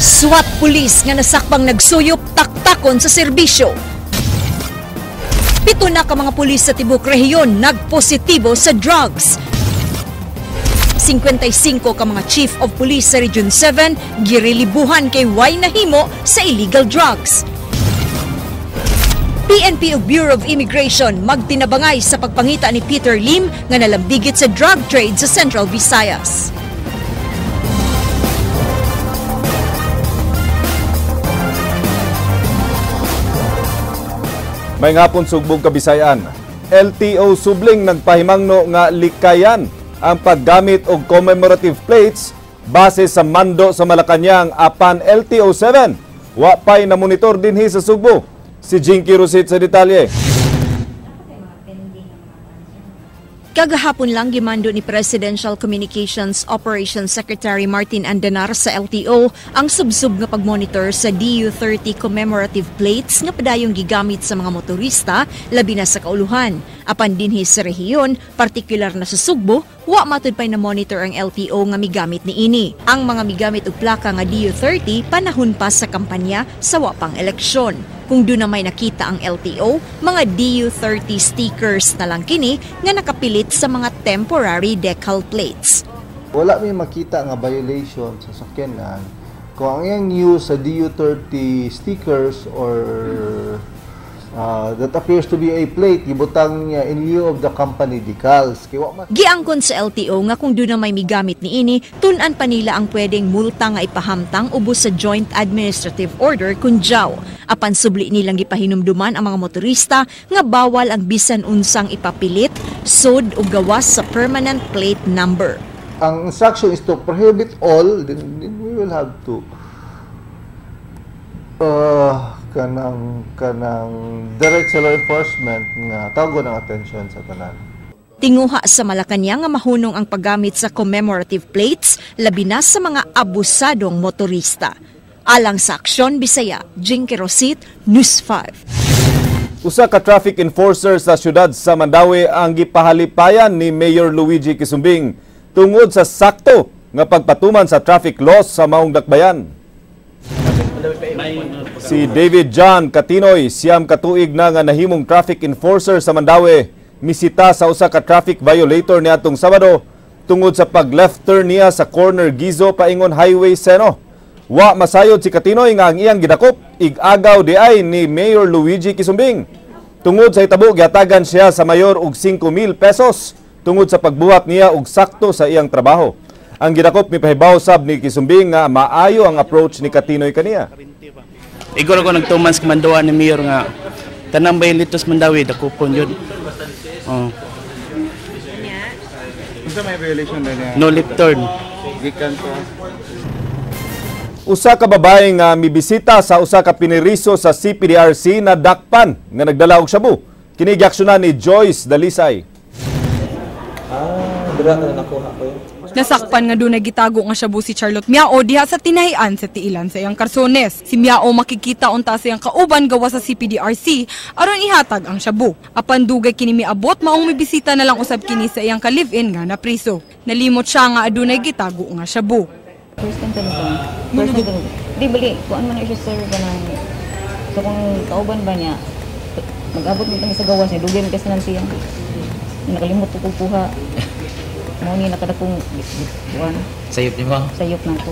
SWAT police nga nasakpang nagsuyop taktakon sa serbisyo. 7 na ka mga pulis sa tibok rehiyon nagpositibo sa drugs. 55 ka mga chief of police sa Region 7 girelibuhan kay way nahimo sa illegal drugs. PNP ug Bureau of Immigration magtinabangay sa pagpangita ni Peter Lim nga nalambigit sa drug trade sa Central Visayas. May ngapon Sugbong Kabisayan. LTO subling nagpahimangno nga likayan ang paggamit og commemorative plates base sa mando sa Malacañang apan LTO 7. Wa pay na monitor dinhi sa Sugbo. Si Jinky Rosit sa detalye. Kagahapon lang gimando ni Presidential Communications Operations Secretary Martin Andanar sa LTO ang subsub nga pagmonitor sa DU30 commemorative plates nga padayong gigamit sa mga motorista labi na sa kauluhan. Apan dinhi sa rehiyon, partikular na sa Sugbo, wa matud pay na monitor ang LTO nga migamit niini. Ang mga migamit og plaka nga DU30 panahon pa sa kampanya sa wa pang eleksyon. Kung doon na may nakita ang LTO, mga DU30 stickers na lang kini nga nakapilit sa mga temporary decal plates. Wala may makita nga violation sa sakyanan kung ang iyang use sa DU30 stickers or that appears to be a plate, gibutang niya in lieu of the company decals. Giangkon sa LTO nga kung doon na may migamit niini, tun-an pa nila ang pwedeng multa nga ipahamtang ubos sa Joint Administrative Order kun JAO. Apan subli nilang gipahinumduman ang mga motorista nga bawal ang bisan unsang ipapilit, sod o gawas sa permanent plate number. Ang instruction is to prohibit all, then we will have to kanang direct sa law enforcement nga tago ng attention sa tanan. Tinguha sa Malacañang nga mahunong ang paggamit sa commemorative plates labi na sa mga abusadong motorista. Alang sa Aksyon Bisaya, Jinky Rosit, News 5. Usa ka traffic enforcer sa siyudad sa Mandaue ang gipahalipayan ni Mayor Luigi Quisumbing tungod sa sakto nga pagpatuman sa traffic laws sa maong dakbayan. Si David John Katinoy, 9 ka tuig na nga nahimong traffic enforcer sa Mandaue, misita sa usa ka traffic violator niadtong Sabado tungod sa pag-left turn niya sa corner Gizo paingon Highway Seno. Wa masayod si Katinoy nga ang iyang gidakop ig-agaw di ay ni Mayor Luigi Quisumbing. Tungod sa hitabo, gihatagan siya sa mayor og 5,000 pesos tungod sa pagbuhat niya og sakto sa iyang trabaho. Ang gidakop mipahibaw sab ni Quisumbing nga maayo ang approach ni Katinoy kaniya. Igor ko nag 2 months kamanduan ni Mayor nga tanang baylitos Mandaue dakupon yun. Oh. Unsa may violation niya? No left turn. Gikan ko. Usa ka babae nga mibisita sa usa ka piniriso sa CPDRC na dakpan nga nagdala og shabu. Kini giaksyonan ni Joyce Dalisay. Dira na nakuha ko yun. Nasakpan nga dunay gitago nga shabu si Charlotte Miao diha sa tinahian sa tiilan sa iyang karsones. Si Miao makikita unta sa iyang kauban gawa sa CPDRC aron ihatag ang shabu. Apan dugay kini miabot, maong mibisita na lang usab kini sa iyang ka-live-in nga napriso. Nalimot siya nga adunay gitago nga shabu. First time to. First time to. Di bali, kuan man na siya sir kanang. So kung kauban ba niya, mag-abot mo kami sa gawas niya, dugay man kasi nang siya. Nakalimot ko kuha. Mo ni nakadakong kuan. Sayop ni mo. Sayop na ko.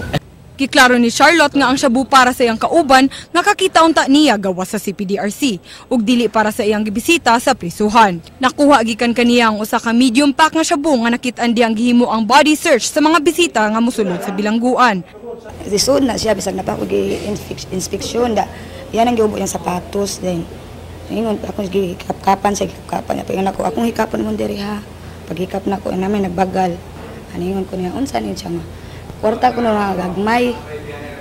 Giklaro ni Charlotte nga ang shabu para sa iyang kauban nga kakita unta niya gawas sa CPDRC ug dili para sa iyang gibisita sa prisuhan. Nakuha gikan kaniya ang usa ka medium pack nga shabu nga nakit-an diyang gihimo ang body search sa mga bisita nga mosulod sa bilangguan. Lisod na siya bisag na pa ako gi-inspeksyon da. Yan ang giubo niyang sapatos then. Ingon ako gikapkapan sa gikapkapan niya. Ingon ako akong hikapon mo diri ha. Paghikap na ko namin nagbagal. Aningon ko niya unsa ni siya nga. Kwarta ko na gagmay.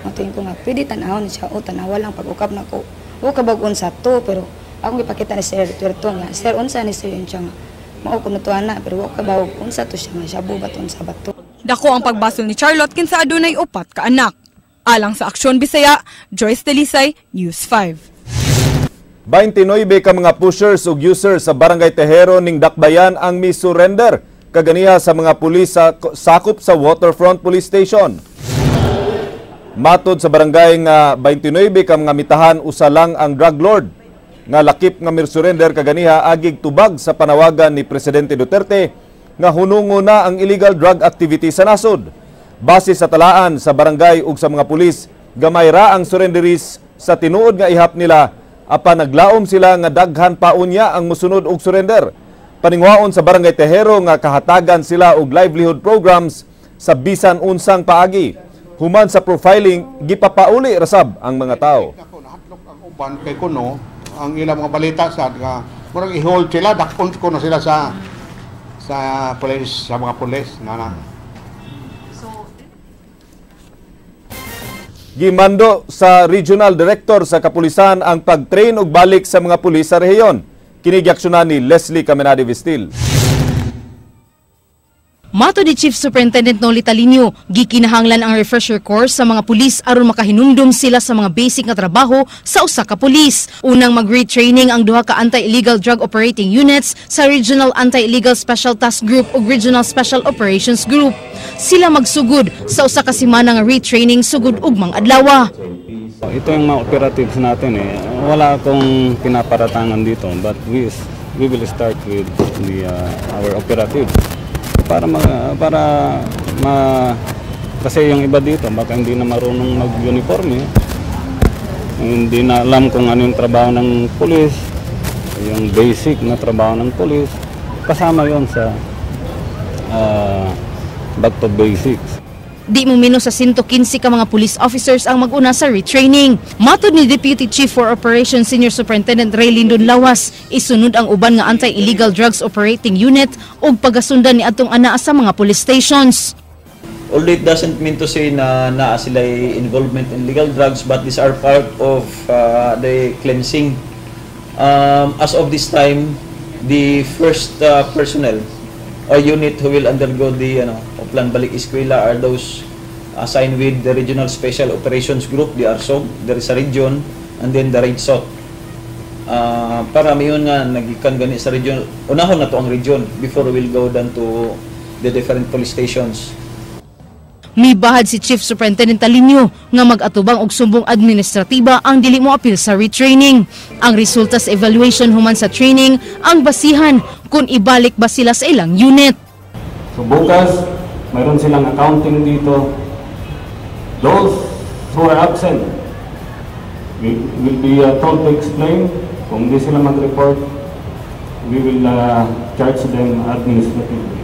Matuin ko nga pwede tan-awon siya o tanawa lang pag-ukap na ko. O kabag unsa to pero akong gipakita ni Sir Tuerto nga sir unsa ni sir siya nga. Mao ko natuwa na pero wa ka bawog unsa to siya nga shabu ba to unsa ba to. Dako ang pagbasol ni Charlotte kinsa adunay 4 ka anak. Alang sa Aksyon Bisaya, Joyce Dalisay, News 5. 29 ka mga pushers ug users sa Barangay Tejero ning Dakbayan ang mi-surrender kaganiha sa mga pulis sa sakop sa Waterfront Police Station. Matod sa barangay nga 29 ka mga mitahan, usa lang ang drug lord nga lakip nga mir-surrender kaganiha agig tubag sa panawagan ni Presidente Duterte nga hunungo na ang illegal drug activity sa nasod. Base sa talaan sa barangay ug sa mga pulis, gamay ra ang surrenderies sa tinuod nga ihap nila apan naglaom sila nga daghan pa unya ang musunod og surrender. Paningwaon sa barangay Tejero nga kahatagan sila og livelihood programs sa bisan unsang paagi. Human sa profiling, gipapauli rasab ang mga tao. Nahadlok ang uban kay kuno ang ilang mga balita sa nga murag i-hold sila, dakpon ko na sila sa police, sa mga pulis na. Gimando sa Regional Director sa Kapulisan ang pag-train og balik sa mga pulis sa rehiyon. Kini giaksyonan ni Leslie Caminade Vestil. Mato ni Chief Superintendent Noli Talino, gikinahanglan ang refresher course sa mga pulis aron makahinumdum sila sa mga basic nga trabaho sa usa ka pulis. Unang mag-retraining ang duha ka anti-illegal drug operating units sa Regional Anti-Illegal Special Task Group ug Regional Special Operations Group. Sila magsugod sa usa ka semana nga retraining sugod ugmang adlaw. Ito yung mga operatives natin eh. Wala akong pinaparatangan dito, but we will start with the our operatives. Para kasi yung iba dito baka hindi na marunong mag-uniforme, hindi na alam kung ano yung trabaho ng pulis, yung basic na trabaho ng pulis, kasama yon sa back to basics. Di mo minus sa 115 ka mga police officers ang mag-una sa retraining. Matod ni Deputy Chief for Operations Senior Superintendent Ray Lindon Lawas, isunod ang uban nga anti-illegal drugs operating unit ug pagasundan ni atong anaa sa mga police stations. Although it doesn't mean to say na naa sila involvement in legal drugs, but these are part of the cleansing. As of this time, the first personnel or unit who will undergo the Plan Balik Eskwela are those assigned with the Regional Special Operations Group, the RSOG, there is a region, and then the RAIDSOC. Para mayon nga nagikan gani sa region, unahon na to ang region before we'll go down to the different police stations. Mibahad si Chief Superintendent Talino nga mag-atubang og sumbong administratiba ang dili mo apil sa retraining. Ang resulta sa evaluation human sa training ang basihan kung ibalik ba sila sa ilang unit. So bukas, mayroon silang accounting dito. Those who are absent will be told to explain. Kung hindi sila mag-report, we will charge them administratively.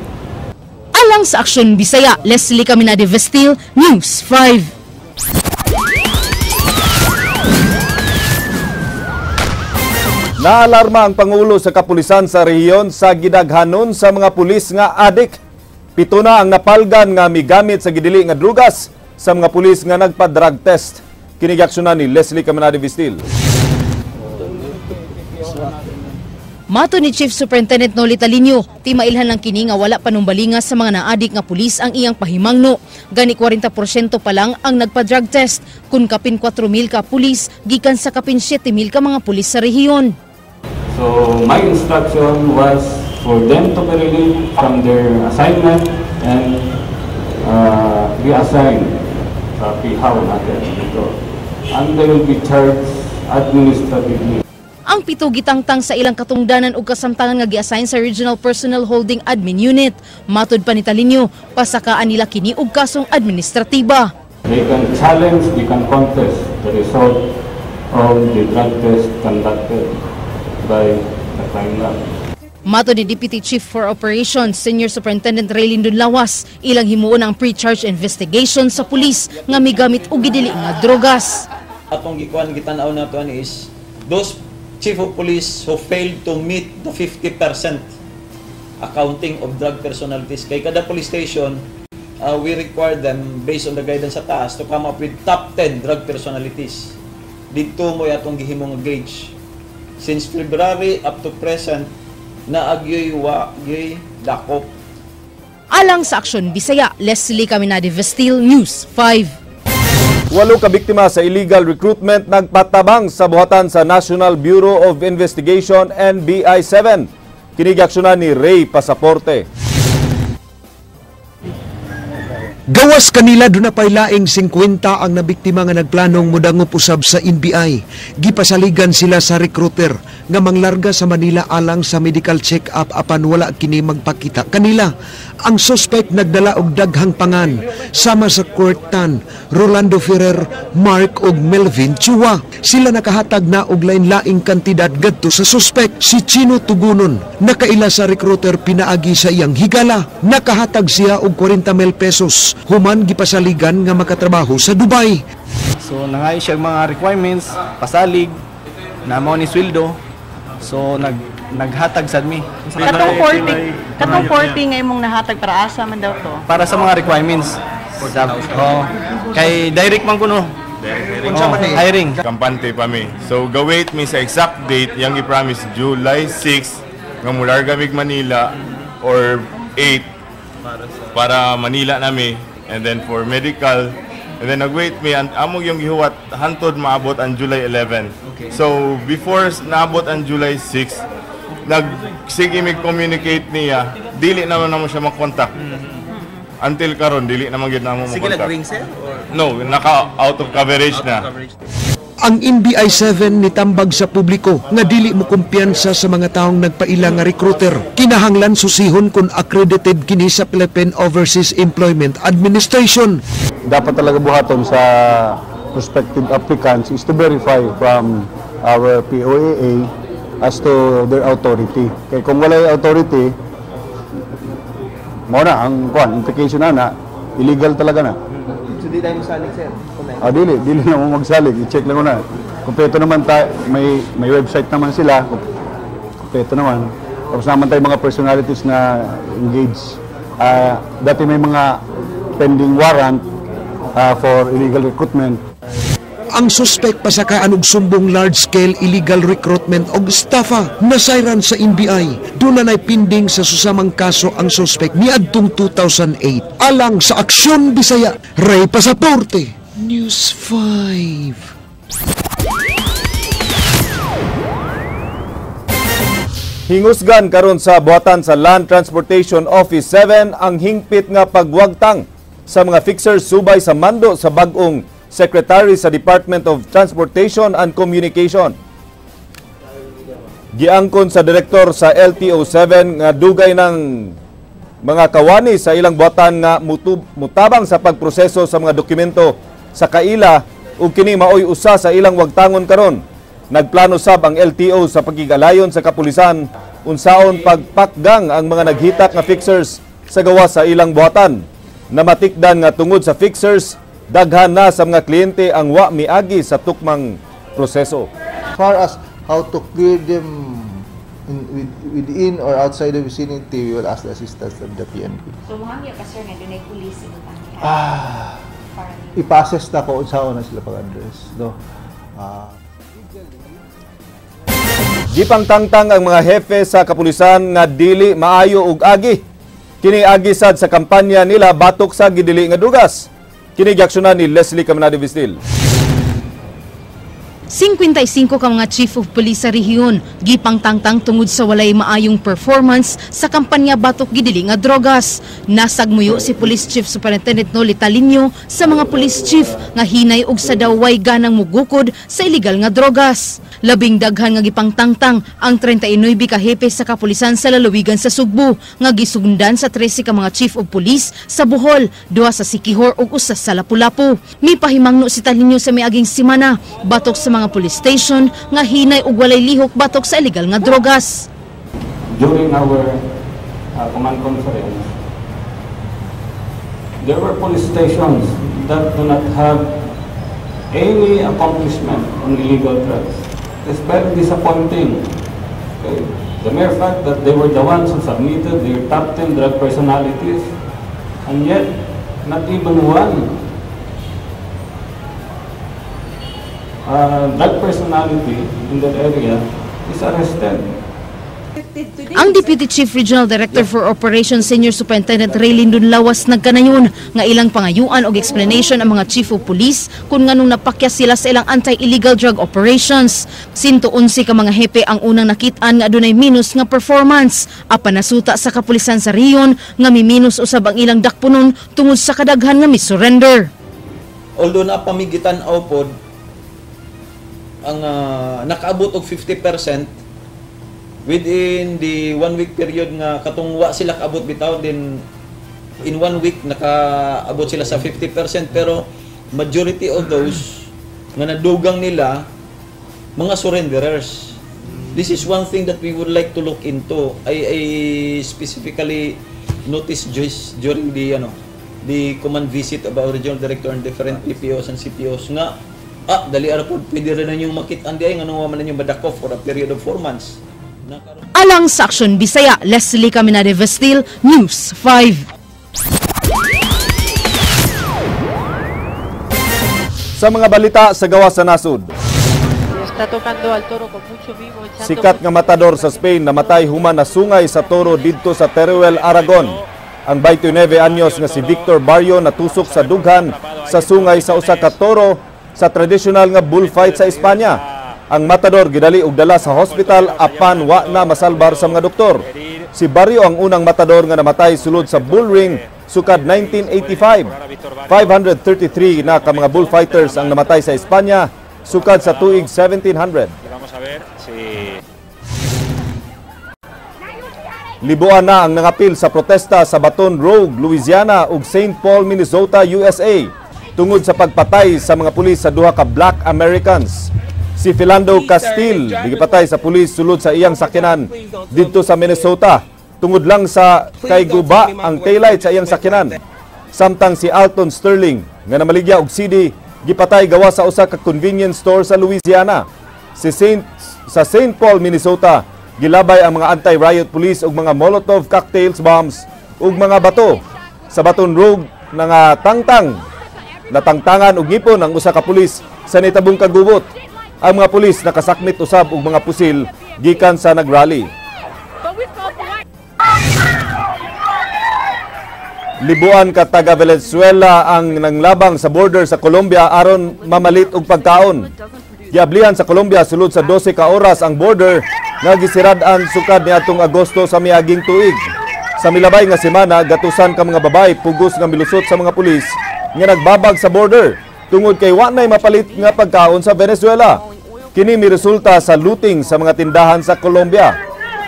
Alang sa Aksyon Bisaya, Leslie Caminade Vestil, News 5. Naalarma ang Pangulo sa Kapulisan sa rehiyon sa gidaghanon sa mga pulis nga adik. Pito na ang napalgan nga migamit sa gidili nga drugas sa mga pulis nga nagpa-drug test. Kini giaksyonan ni Leslie Caminade Vestil. Mato ni Chief Superintendent Noli Talino, timailhan lang kini nga wala panumbalinga sa mga naadik nga pulis ang iyang pahimangno. Gani 40% pa lang ang nagpa-drug test, kun kapin 4,000 ka pulis gikan sa kapin 7,000 ka mga pulis sa rehiyon. So my instruction was for them to be relieved from their assignment and reassigned sa PHAW natin dito. And they will be charged administratively. Ang pito gitangtang sa ilang katungdanan ug kasamtangan nga gi-assign sa Regional Personnel Holding Admin Unit. Matud pa ni Talino, pasakaan nila kini og kasong administratiba. They can challenge, they can contest the result of the drug test conducted by the crime lab. Mato ni Deputy Chief for Operations, Senior Superintendent Ray Lindon Lawas, ilang himuon ang pre-charge investigation sa pulis nga migamit og gidili nga drogas. Atong gikuan gitan-aw nato ani is those chief of police who failed to meet the 50% accounting of drug personalities. Kay kada police station, we require them based on the guidance sa taas to come up with top 10 drug personalities. Dito mo atong gihimong gauge. Since February up to present, naagyoy wa gyoy dakop. Alang sa Aksyon Bisaya, Leslie Caminade Vestil, News 5. 8 ka biktima sa illegal recruitment nagpatabang sa buhatan sa National Bureau of Investigation NBI 7. Kini giaksyonan ni Ray Pasaporte. Gawas kanila, duna pay laing 50 ang nabiktima nga nagplanong mudangop usab sa NBI. Gipasaligan sila sa recruiter nga manglarga sa Manila alang sa medical check-up, apan wala kini magpakita kanila. Ang suspect nagdala og daghang pangan sama sa Kurt Tan, Rolando Ferrer, Mark ug Melvin Chua. Sila nakahatag na og lain-laing kantidad gadto sa suspect. Si Chino Tugunon nakaila sa recruiter pinaagi sa iyang higala. Nakahatag siya og 40 mil pesos human gipasaligan nga makatrabaho sa Dubai. So nangayo siya mga requirements, pasalig, na mao ni sweldo. So naghatag sad mi. Katong 40 nga imong nahatag, para asa man daw to? Para sa mga requirements. Sa, oh, kay direct man kuno. Oh, hiring. Kampante pa mi. So ga-wait mi sa exact date yang i-promise, July 6 nga mularga mig Manila or 8 para Manila nami and then for medical, and then nag-wait mi ang among yung gihuwat hantod maabot ang July 11. So before naabot ang July 6, nag sige mig communicate niya, dili naman namo siya makontak. Until karon dili naman gyud namo Sige makontak. Nag-ring, sir? Or No, naka out of coverage na. Ang NBI 7 nitambag sa publiko nga dili mo kumpiyansa sa mga taong nagpaila nga recruiter. Kinahanglan susihon kung accredited kini sa Philippine Overseas Employment Administration. Dapat talaga buhaton sa prospective applicants is to verify from our POEA as to their authority. Kay kung walay authority, mao na ang kuan, implication na na illegal talaga na. So di tayo masalig, sir? Kung Ah, dili, dili na mo magsalig, i-check lang ko na. Kompleto naman tayo, may website naman sila. Kompleto naman. Tapos naman tayo mga personalities na engaged. Ah, dati may mga pending warrant for illegal recruitment. Ang suspect pasakaan og sumbong large-scale illegal recruitment og estafa, nasayran sa NBI. Duna nay pending sa susamang kaso ang suspect niadtong 2008. Alang sa Aksyon Bisaya, Ray Pasaporte, News 5. Hingusgan karon sa buhatan sa Land Transportation Office 7 ang hingpit nga pagwagtang sa mga fixers subay sa mando sa bag-ong Secretary sa Department of Transportation and Communication. Giangkon sa direktor sa LTO 7 nga dugay ng mga kawani sa ilang buhatan nga mutabang sa pagproseso sa mga dokumento sa kaila ug kini maoy usa sa ilang wagtangon karon. Nagplano sab ang LTO sa pagkigalayon sa kapulisan unsaon pagpakgang ang mga naghitak nga fixers sa gawas sa ilang buhatan. Namatikdan nga tungod sa fixers, daghan na sa mga kliyente ang wa miagi sa tukmang proseso. As far as how to clear them within or outside the vicinity, we will ask the assistance of the PNP. So muhangyo ka, sir, nga dunay pulis ibutang? Ah, ipa-assess na ko unsaon na sila pag-address, no? Ah. Gipangtangtang ang mga hefe sa kapulisan nga dili maayo og agi. Kini agi sad sa kampanya nila batok sa gidili nga drugas. Kini giaksyonan ni Leslie Caminade Vistil. 55 ka mga chief of police sa rehiyon gipangtangtang tungod sa walay maayong performance sa kampanya batok gidili nga drogas. Nasagmuyo si Police Chief Superintendent Noli Talinio sa mga police chief nga hinay og sa daway ganang mugukod sa illegal nga drogas. Labing daghan nga gipangtangtang ang 39 ka hepe sa kapulisan sa lalawigan sa Sugbo nga gisundan sa 13 ka mga chief of police sa Bohol, duha sa Siquijor ug usa sa Lapu-Lapu. Mipahimangno si Talinio sa miaging semana batok sa mga police station nga hinay ug walay lihok batok sa illegal nga drogas. During our command conference, there were police stations that do not have any accomplishment on illegal drugs. It's very disappointing. Okay? The mere fact that they were the ones who submitted their top 10 drug personalities, and yet not even one drug personality in that area is arrested. Ang Deputy Chief Regional Director for Operations Senior Superintendent Raylene Dunlawas nagkanayon nga ilang pangayuan og explanation ang mga chief of police kung nganong napakya sila sa ilang anti-illegal drug operations. 111 ka mga hepe ang unang nakit-an nga adunay minus nga performance. Apan nasuta sa kapulisan sa rehiyon nga miminus usab ang ilang dakpunon tungod sa kadaghan nga misurrender. Although napamigitan aw pod ang nakaabot og 50% within the 1 week period nga katong wa sila kaabot bitaw, then in 1 week nakaabot sila sa 50%, pero majority of those nga nadugang nila mga surrenderers. This is one thing that we would like to look into. I specifically noticed just during the the command visit of our regional director and different PPOs and CPOs nga dali ara pod pwede rin ninyong makit-an di ay ngano man ninyo madako for a period of 4 months. Alang sa Action Bisaya, Leslie Caminade Vestil, News 5. Sa mga balita sa gawas sa nasod. Sikat nga matador sa Spain namatay human nasungay sa toro didto sa Teruel, Aragon. Ang 29 anyos nga si Victor Barrio natusok sa dughan sa sungay sa usa ka toro sa tradisyonal nga bullfight sa Espanya. Ang matador gidali og dala sa hospital apan wa na masalbar sa mga doktor. Si Barrio ang unang matador nga namatay sulod sa bull ring sukad 1985. 533 na ka mga bullfighters ang namatay sa Espanya sukad sa tuig 1700. Libuan na ang nangapil sa protesta sa Baton Rouge, Louisiana ug St. Paul, Minnesota, USA tungod sa pagpatay sa mga pulis sa duha ka Black Americans. Si Philando Castile gipatay sa pulis sulod sa iyang sakyanan didto sa Minnesota tungod lang sa kay guba ang taillight sa iyang sakyanan. Samtang si Alton Sterling nga namaligya og CD gipatay gawa sa usa ka convenience store sa Louisiana. Sa St. Paul, Minnesota, gilabay ang mga anti-riot police og mga Molotov cocktails, bombs ug mga bato. Sa Baton Rouge nga tangtang natangtangan og ngipon ang usa ka pulis sa nitabong kagubot. Ang mga pulis nakasakmit usab og mga pusil gikan sa nagrally. Libuan ka taga Venezuela ang nanglabang sa border sa Colombia aron mamalit og pagkaon. Giablihan sa Colombia sulod sa 12 ka oras ang border nga gisirad-an sukad niadtong Agosto sa miaging tuig. Sa milabay nga semana, gatusan ka mga babae pugos nga milusot sa mga pulis nga nagbabag sa border tungod kay wa nay mapalit nga pagkaon sa Venezuela. Kini miresulta sa looting sa mga tindahan sa Colombia.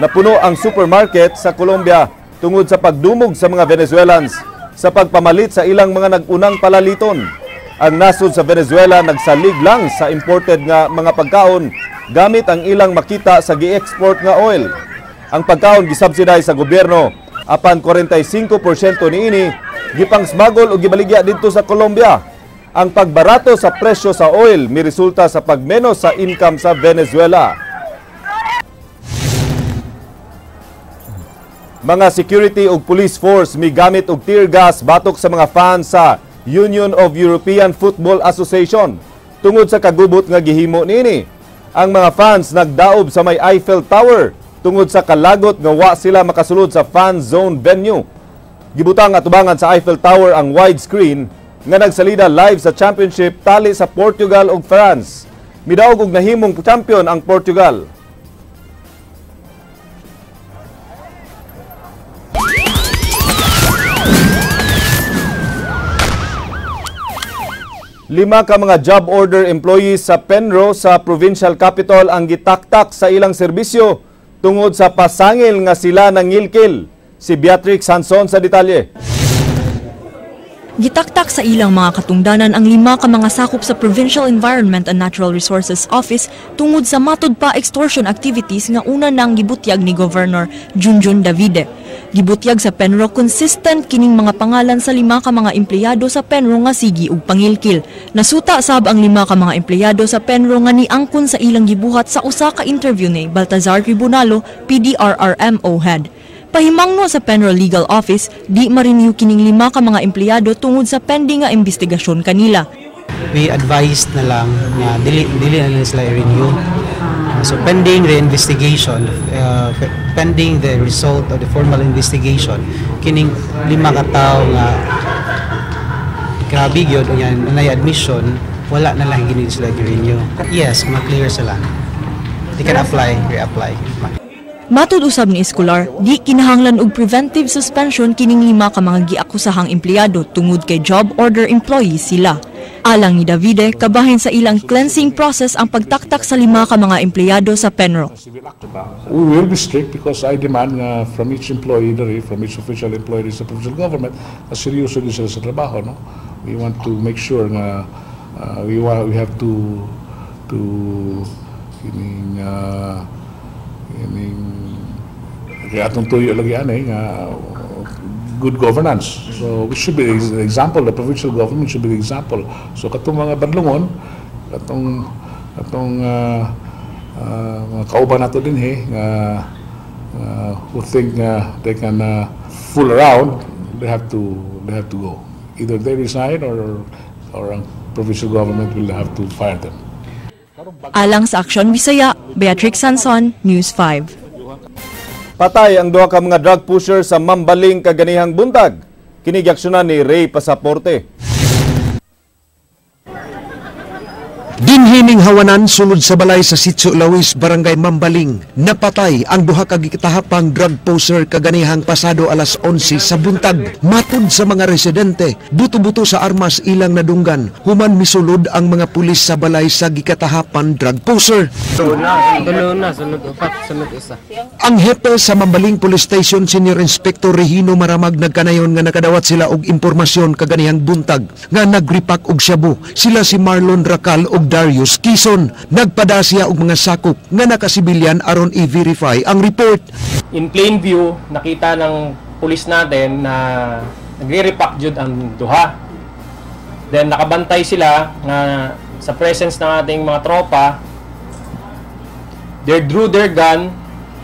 Napuno ang supermarket sa Colombia tungod sa pagdumog sa mga Venezuelans sa pagpamalit sa ilang mga nag-unang palaliton. Ang nasod sa Venezuela nagsalig lang sa imported nga mga pagkaon gamit ang ilang makita sa gi-export nga oil. Ang pagkaon gisubsidize sa gobyerno apan 45% niini gipang-smuggle o gibaligya didto sa Colombia. Ang pagbarato sa presyo sa oil miresulta sa pagmenos sa income sa Venezuela. Mga security ug police force migamit og tear gas batok sa mga fans sa Union of European Football Association tungod sa kagubot nga gihimo niini. Ang mga fans nagdaob sa may Eiffel Tower tungod sa kalagot nga wa sila makasulod sa fan zone venue. Gibutang atubangan sa Eiffel Tower ang widescreen nga nagsalida live sa championship tali sa Portugal ug France. Midaog og nahimong champion ang Portugal. Lima ka mga job order employees sa Penro sa Provincial Capital ang gitaktak sa ilang serbisyo tungod sa pasangil nga sila nangilkil. Si Beatrix Hanson sa detalye. Gitaktak sa ilang mga katungdanan ang lima ka mga sakop sa Provincial Environment and Natural Resources Office tungod sa matud pa extortion activities nga una nang gibutyag ni Governor Junjun Davide. Gibutyag sa Penro consistent kining mga pangalan sa lima ka mga empleyado sa Penro nga sigi og pangilkil. Nasuta sab ang lima ka mga empleyado sa Penro nga niangkon sa ilang gibuhat sa usa ka interview ni Baltazar Tribunalo, PDRRMO head. Pahimangno sa Penro Legal Office, di ma-renew kining lima ka mga empleyado tungod sa pending nga investigasyon kanila. We advised na lang nga dili na lang sila i-renew. So pending the investigation, pending the result of the formal investigation, kining lima ka tawo nga grabe gyud unya na admission, wala na lang gini sila gi-renew. Yes, ma-clear sila. They can apply, reapply. Matud usab ni Escolar, di kinahanglan og preventive suspension kining lima ka mga giakusahang empleyado tungod kay job order employees sila. Alang ni Davide, kabahin sa ilang cleansing process ang pagtaktak sa lima ka mga empleyado sa PENRO. We will be strict because I demand nga from each employee diri, from each official employee sa provincial government, na seryoso din sila sa trabaho, no? We want to make sure nga we have to kining kaya atong tuyo lagi ani nga good governance. So we should be the example, the provincial government should be the example. So katong mga badlungon, katong mga kauban nato dinhi nga who think they can fool around, they have to go. Either they resign or ang provincial government will have to fire them. Alang sa Aksyon Bisaya, Beatrix Sanson, News 5. Patay ang duha ka mga drug pusher sa Mambaling kaganihang buntag. Kini giaksyonan ni Ray Pasaporte. Dinhining hawanan sulod sa balay sa Sitio Lawis, Barangay Mambaling, napatay ang duha ka gikatahapang drug poser kaganihang pasado alas 11 sa buntag. Matud sa mga residente, buto-buto sa armas ilang nadunggan human misulod ang mga pulis sa balay sa gikatahapan drug poser. Tulo na, sunod upat, sunod isa. Ang hepe sa Mambaling Police Station, Senior Inspector Regino Maramag, nagkanayon nga nakadawat sila og impormasyon kaganihang buntag nga nagripak og shabu. Sila si Marlon Racal ug Darius Quezon. Nagpada siya og mga sakop nga nakasibilyan aron i-verify ang report. In plain view, nakita ng pulis natin na nagre-repack jud ang duha. Then nakabantay sila nga sa presence ng ating mga tropa, they drew their gun,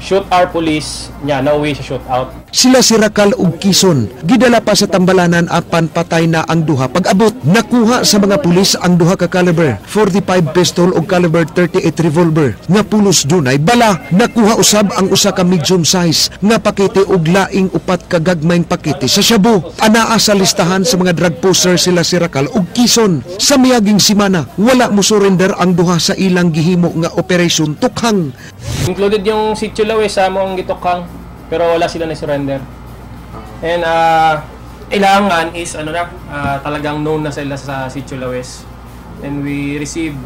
shoot our police, nya nauwi sa shootout. Sila si Racal ug Quezon. Gidala pa sa tambalanan apan patay na ang duha. Pag-abot, nakuha sa mga pulis ang duha ka caliber 45 pistol ug caliber 38 revolver nga pulos dunay bala. Nakuha usab ang usa ka medium size nga pakete ug laing upat ka gagmayng pakete sa shabu. Anaa sa listahan sa mga drug pusher sila si Racal ug Quezon. Sa miaging simana, wala mo surrender ang duha sa ilang gihimo nga operation Tukhang. Included yung Sitio Lawis sa among gitukhang, pero wala sila na surrender. And ilangan is ano na, talagang known na sila sa Sitio Lawis. And we received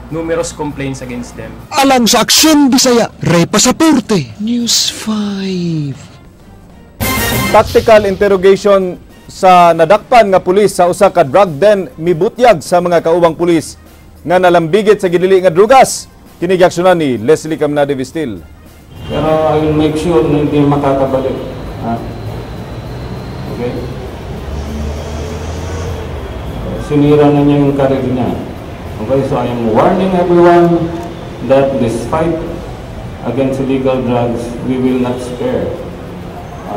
numerous complaints against them. Alang sa Aksyon Bisaya, Ray Pasaporte, News 5. Tactical interrogation sa nadakpan nga pulis sa usa ka drug den mibutyag sa mga kaubang pulis nga nalambigit sa gidili nga drugas. Kini giaksyonan ni Leslie Caminade Vistil. Pero I will make sure na hindi makakabalik. Ha? Okay? Sinira na niya yung career niya. Okay, so I am warning everyone that this fight against illegal drugs, we will not spare.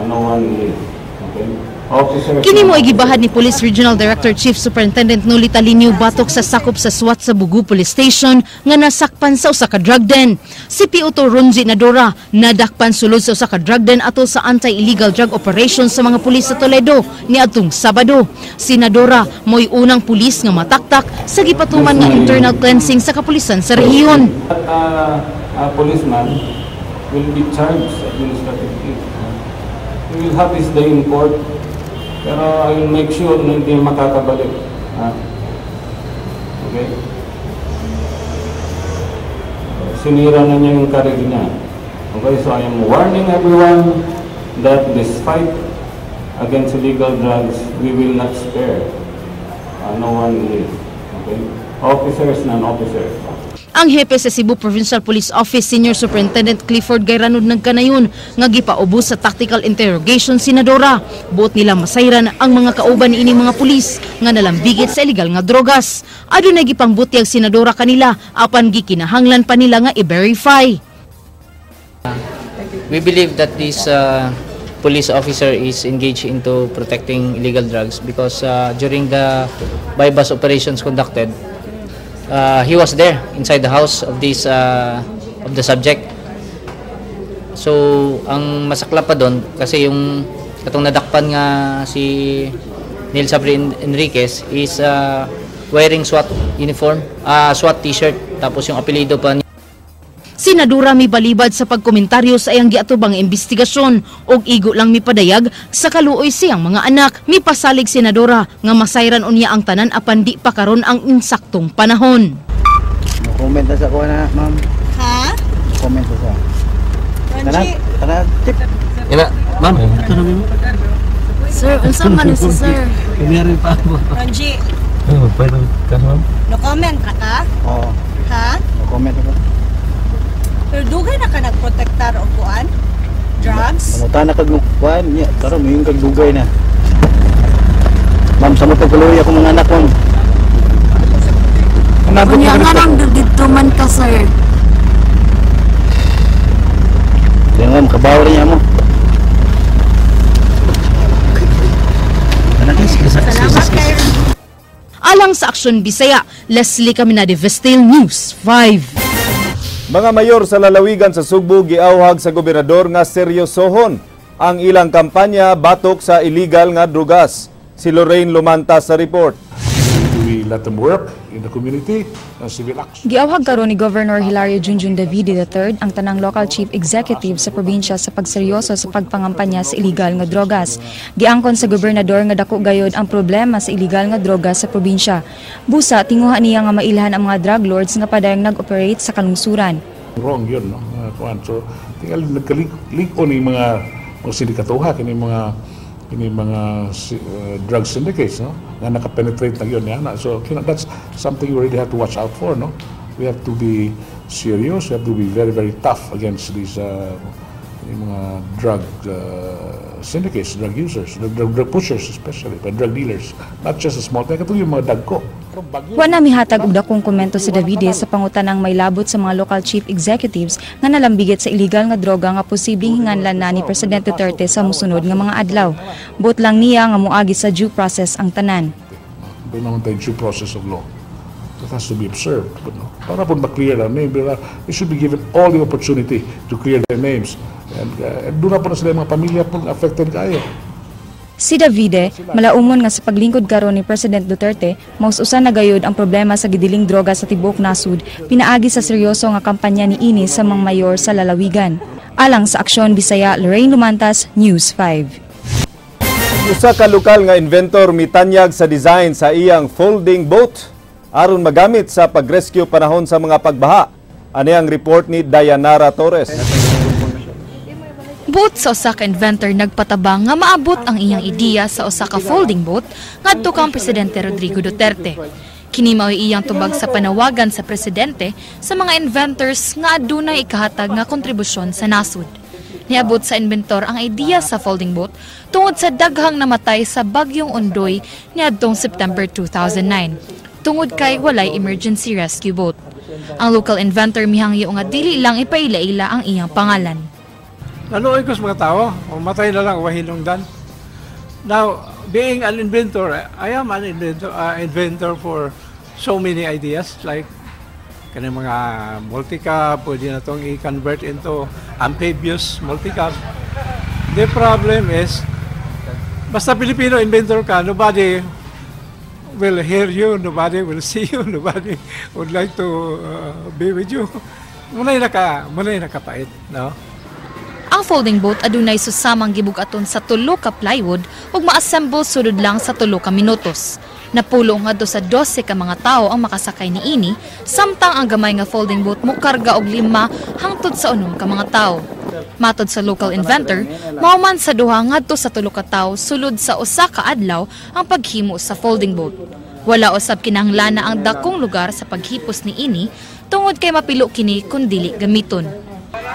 No one live. Okay? Officers. Kini mo gibahad ni Police Regional Director Chief Superintendent Noli Talinio batok sa sakop sa SWAT sa Bugu Police Station nga nasakpan sa usa ka drug den. Si PO2 Ronji Nadora nadakpan sulod sa usa ka drug den atol sa anti-illegal drug operation sa mga pulis sa Toledo niadtong Sabado. Si Nadora mo'y unang pulis nga mataktak sa gipatuman nga internal cleansing sa kapulisan sa rehiyon. That policeman will be charged administratively. He will have his day in court. Pero I will make sure na hindi makakabalik. Ha? Okay? Sinira na niya yung career niya. Okay, so I am warning everyone that this fight against illegal drugs, we will not spare. No one live. Okay? Officers, non-officers. Ang hepe sa Cebu Provincial Police Office, Senior Superintendent Clifford Gayranod, nagkanayon nga gipaubos sa tactical interrogation si Nadora. Buot nila masayran ang mga kauban niini mga pulis nga nalambigit sa illegal nga drogas. Adunay gipangbutyag si Nadora kanila apan gikinahanglan pa nila nga i-verify. We believe that this police officer is engaged into protecting illegal drugs because during the buy-bust operations conducted, he was there inside the house of this of the subject. So, ang masaklap pa doon kasi yung katong nadakpan nga si Neil Sabri Enriquez is wearing SWAT uniform, SWAT t-shirt, tapos yung apelyido pa niya. Senadora mibalibad sa pagkomentaryo sa iyang giatubang investigasyon og igo lang mipadayag sa kaluoy siyang mga anak. Mipasalig senadora nga masayran unya ang tanan apan di pa karon ang insaktong panahon. Comment na sa kuha na, ma'am. Ha? Comment na sa. Ronji. Tara, tip. Ina, ma'am, ito na mo. Sir, unsa man si sir? Kunyari pa ako. Ronji, Ano, pwede ka, ma'am? no comment ra ka? Oo. Ha? No comment ako. Pero dugay na ka nagprotektar og kuan? Drugs? Mangutan na kag kuan niya, karon mo yung kag dugay na. Ma'am, sa mo pagkaluoy ako mga anak, ma'am. Unya nga nang didto man ka, sir. Kaya ma'am, kabaw rin niya mo. Salamat kayo. Alang sa Aksyon Bisaya, Leslie Caminade, Vestel News 5. Mga mayor sa lalawigan sa Sugbo giawhag sa gobernador nga seryosohon ang ilang kampanya batok sa illegal nga drugas. Si Lorraine Lumanta sa report. We let them work in the community, civil action. Giawhag karon ni Governor Hilario Junjun Davide III ang tanang local chief executive sa probinsya sa pagseryoso sa pagpangampanya sa illegal nga drogas. Giangkon sa gobernador nga dako gayod ang problema sa illegal nga drogas sa probinsya. Busa tinguha niya nga mailhan ang mga drug lords nga padayong nag-operate sa kalungsuran. Wrong yun, no? Kuan. So, tingal nagkalig-on yung mga sindikatuha, kini mga drug syndicates, no? Nga nakapenetrate na yun, yan. So, that's something you really have to watch out for, no? We have to be serious, we have to be very, very tough against these yung mga drug syndicates, drug users, drug pushers especially, but drug dealers, not just a small thing, ito yung mga dagko. Wa na mihatag og dakong komento si Davide sa pangutanang may labot sa mga local chief executives nga nalambigit sa illegal nga droga nga posibleng hinganlan na ni President Duterte sa mosunod nga mga adlaw. Buot lang niya nga moagi sa due process ang tanan. Doon naman tayo due process of law. That has to be observed. But no, para po ma-clear ang name, they should be given all the opportunity to clear their names. And doon na po na sila yung mga pamilya po affected kayo. Si Davide, malaumon nga sa paglingkod karon ni President Duterte, maus-usan na gayod ang problema sa gidiling droga sa tibuok nasud, pinaagi sa seryoso nga kampanya niini sa mga mayor sa lalawigan. Alang sa Aksyon Bisaya, Lorraine Lumantas, News 5. Usa ka lokal nga inventor mitanyag sa design sa iyang folding boat aron magamit sa pag-rescue panahon sa mga pagbaha. Ani ang report ni Dayanara Torres. Buot sa usa ka inventor nagpatabang nga maabot ang iyang ideya sa usa ka folding boat ngadto kang Presidente Rodrigo Duterte. Kini mao'y iyang tubag sa panawagan sa presidente sa mga inventors nga adunay ikahatag nga kontribusyon sa nasod. Niabot sa inventor ang ideya sa folding boat tungod sa daghang namatay sa bagyong Ondoy niadtong September 2009. Tungod kay walay emergency rescue boat. Ang local inventor mihangyo nga dili lang ipaila-ila ang iyang pangalan. Naluoy ko sa mga tao, mamatay na lang, wahinungdan. Now, being an inventor, I am an inventor for so many ideas, like kanang mga multicab, pwede na itong i-convert into amphibious multicab. The problem is, basta Filipino inventor ka, nobody will hear you, nobody will see you, nobody would like to be with you. Muna'y nakapait, no? Ang folding boat adunay susamang gibug-aton sa 3 ka plywood ug ma-assemble sulod lang sa 3 ka minutos. Napulo ngadto sa 12 ka mga tawo ang makasakay niini, samtang ang gamay nga folding boat mokarga og 5 hangtod sa 6 ka mga tawo. Matod sa local inventor, mao man sa 2 ngadto sa 3 ka tawo sulod sa usa ka adlaw ang paghimo sa folding boat. Wala usab kinahanglan ang dakong lugar sa paghipos niini tungod kay mapilo kini kun dili gamiton.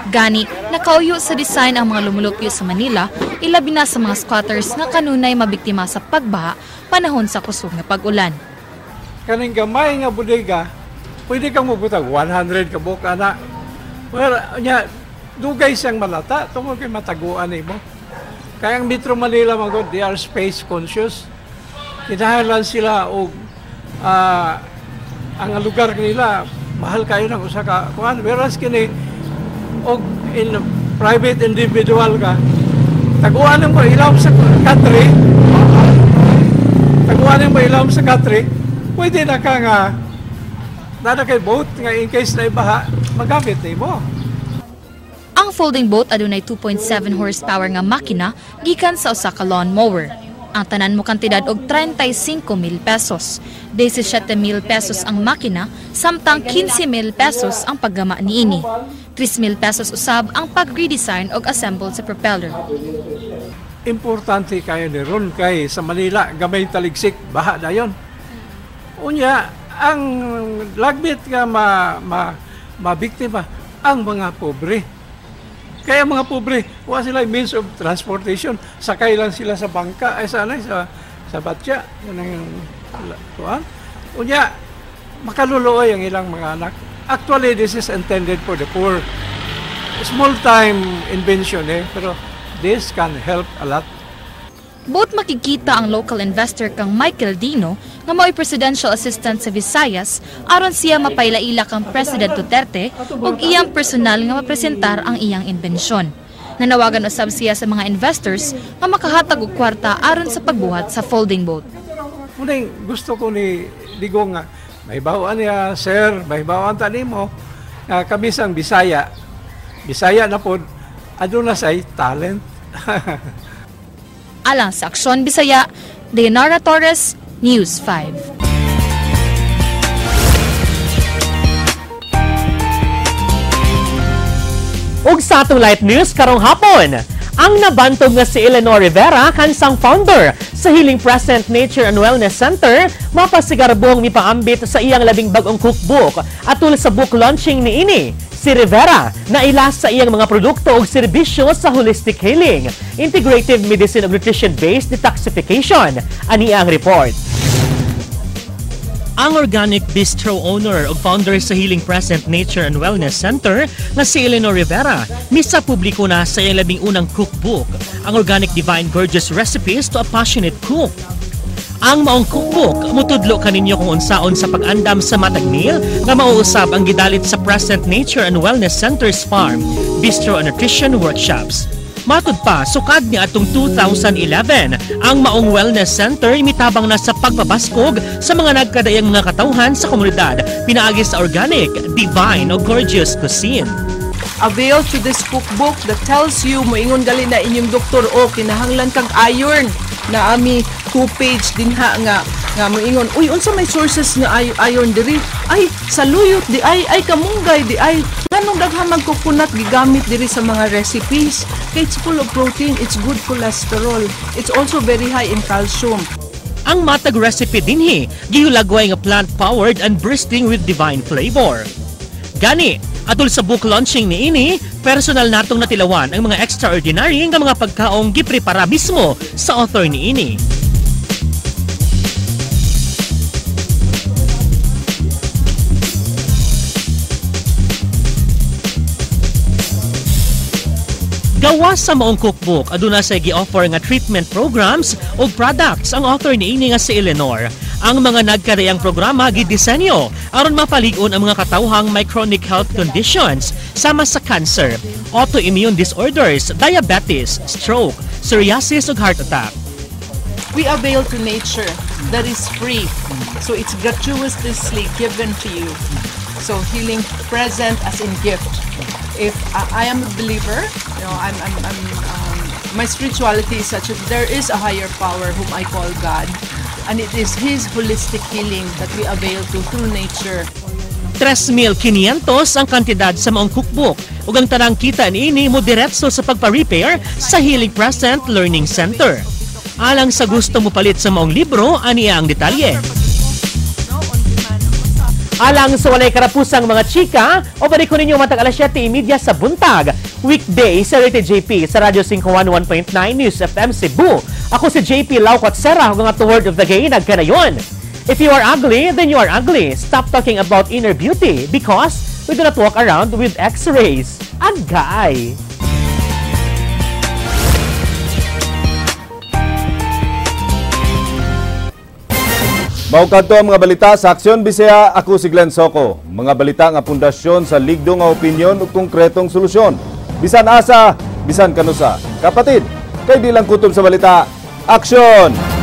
Gani, nakauyo sa design ang mga lumulupyo sa Manila, ilabi na sa mga squatters nga kanunay mabiktima sa pagbaha panahon sa kusog nga pag-ulan. Kaning gamay nga bodega, pwede kang mubutag 100 ka buok ana. Well, nya dugay siyang malata tungod kay mataguan nimo. Kaya ang Metro Manila magod, they are space conscious. Kinahanglan sila og ang lugar nila mahal kayo ng usa ka kuan, whereas kini O in private individual ka, taguan mo ilawom sa country, taguan mo ilawom sa country, pwede na ka nga, na kay boat nga in case na ibaha, magamit na mo. Ang folding boat adunay 2.7 horsepower nga makina gikan sa usa ka lawn mower. Ang tanan mo kantidad og 35,000 pesos. 17,000 pesos ang makina, samtang 15,000 pesos ang paggama niini. 3,000 pesos usab ang pag-redesign og assemble sa propeller. Importante kayo ni ron kay sa Manila gamay taligsik baha dayon. Unya ang lagbit nga ma biktima ang mga pobre. Kaya mga pobre, wa sila means of transportation, sakay lang sila sa bangka ay sa ano, sa batya, yun ang kuan. Unya makaluluoy ang ilang mga anak. Actually, this is intended for the poor. Small time invention eh, pero this can help a lot. Both makikita ang local investor kang Michael Dino nga mao'y presidential assistant sa Visayas aron siya mapailaila kang President Duterte ug iyang personal nga mapresentar ang iyang imbensyon. Nanawagan usab siya sa mga investors nga makahatag og kwarta aron sa pagbuhat sa folding boat. Muning gusto ko ni Digong nga mahibaw-an niya, sir, mahibaw-an ta nimo nga kami sang Bisaya. Bisaya na pod aduna say talent. Alang sa Aksyon Bisaya, Leonora Torres, News 5. Ug sa atong light news karong hapon, ang nabantog nga si Eleanor Rivera, kansang founder sa Healing Present Nature and Wellness Center, mapasigarbong mipaambit sa iyang labing bag-ong cookbook atul sa book launching niini. Si Rivera naila sa iyang mga produkto ug serbisyo sa holistic healing, integrative medicine ug nutrition-based detoxification. Ani ang report. Ang organic bistro owner ug founder sa Healing Present Nature and Wellness Center nga si Eleanor Rivera misa publiko na sa iyang labing unang cookbook, ang Organic Divine Gorgeous Recipes to a Passionate Cook. Ang maong cookbook mutudlo kaninyo kung unsaon sa pag-andam sa matag meal nga mauusab ang gidalit sa Present Nature and Wellness Center's Farm, Bistro and Nutrition Workshops. Matud pa, sukad ni atong 2011, ang maong wellness center mitabang na sa pagpabaskog sa mga nagkadaiyang mga katawhan sa komunidad, pinaagi sa organic, divine o gorgeous cuisine. Avail to this cookbook that tells you, moingon gali na inyong doktor, o kinahanglan kag iron, na ami two page dinha nga nga moingon, uy, unsa may sources nga iron diri? Ay, saluyot di ay kamunggay di ay, nganong daghan man coconut gigamit diri sa mga recipes? Kay it's full of protein, it's good cholesterol, it's also very high in calcium. Ang matag recipe dinhi, gihulagway nga plant-powered and bursting with divine flavor. Gani, atul sa book launching niini, personal natong natilawan ang mga extraordinary nga mga pagkaong giprepara mismo sa author niini. Gawas sa maong cookbook, aduna sa gi-offer nga treatment programs o products ang author niini nga si Eleanor. Ang mga nagkadaiyang programa gidisenyo aron mapalig-on ang mga katawhang may chronic health conditions sama sa cancer, autoimmune disorders, diabetes, stroke, psoriasis ug heart attack. We avail to nature that is free. So it's gratuitously given to you. So healing present as in gift. If I am a believer, my spirituality is such that there is a higher power whom I call God, and it is His holistic healing that we avail to through nature. 3,500 ang kantidad sa maong cookbook ug ang tanang kita niini mo diretso sa pagpa-repair sa Healing Present Learning Center. Alang sa gusto mo palit sa maong libro, aniya ang detalye. Alang sa walay karapusang mga chika, o balik ko ninyo matag alas 7:30 sa buntag. Weekday sa Rated JP sa Radyo 511.9 News FM Cebu. Ako si JP Laucot Serra, hanggang at the word of the day, nagkanayon. If you are ugly, then you are ugly. Stop talking about inner beauty because we do not walk around with x-rays. Agay! Mao kadto ang mga balita sa Aksyon Bisaya. Ako si Glenn Soco. Mga balita nga pundasyon sa ligdo nga opinyon ug konkretong solusyon. Bisan asa, bisan kanusa. Kapatid, kay di lang kutob sa balita. Aksyon!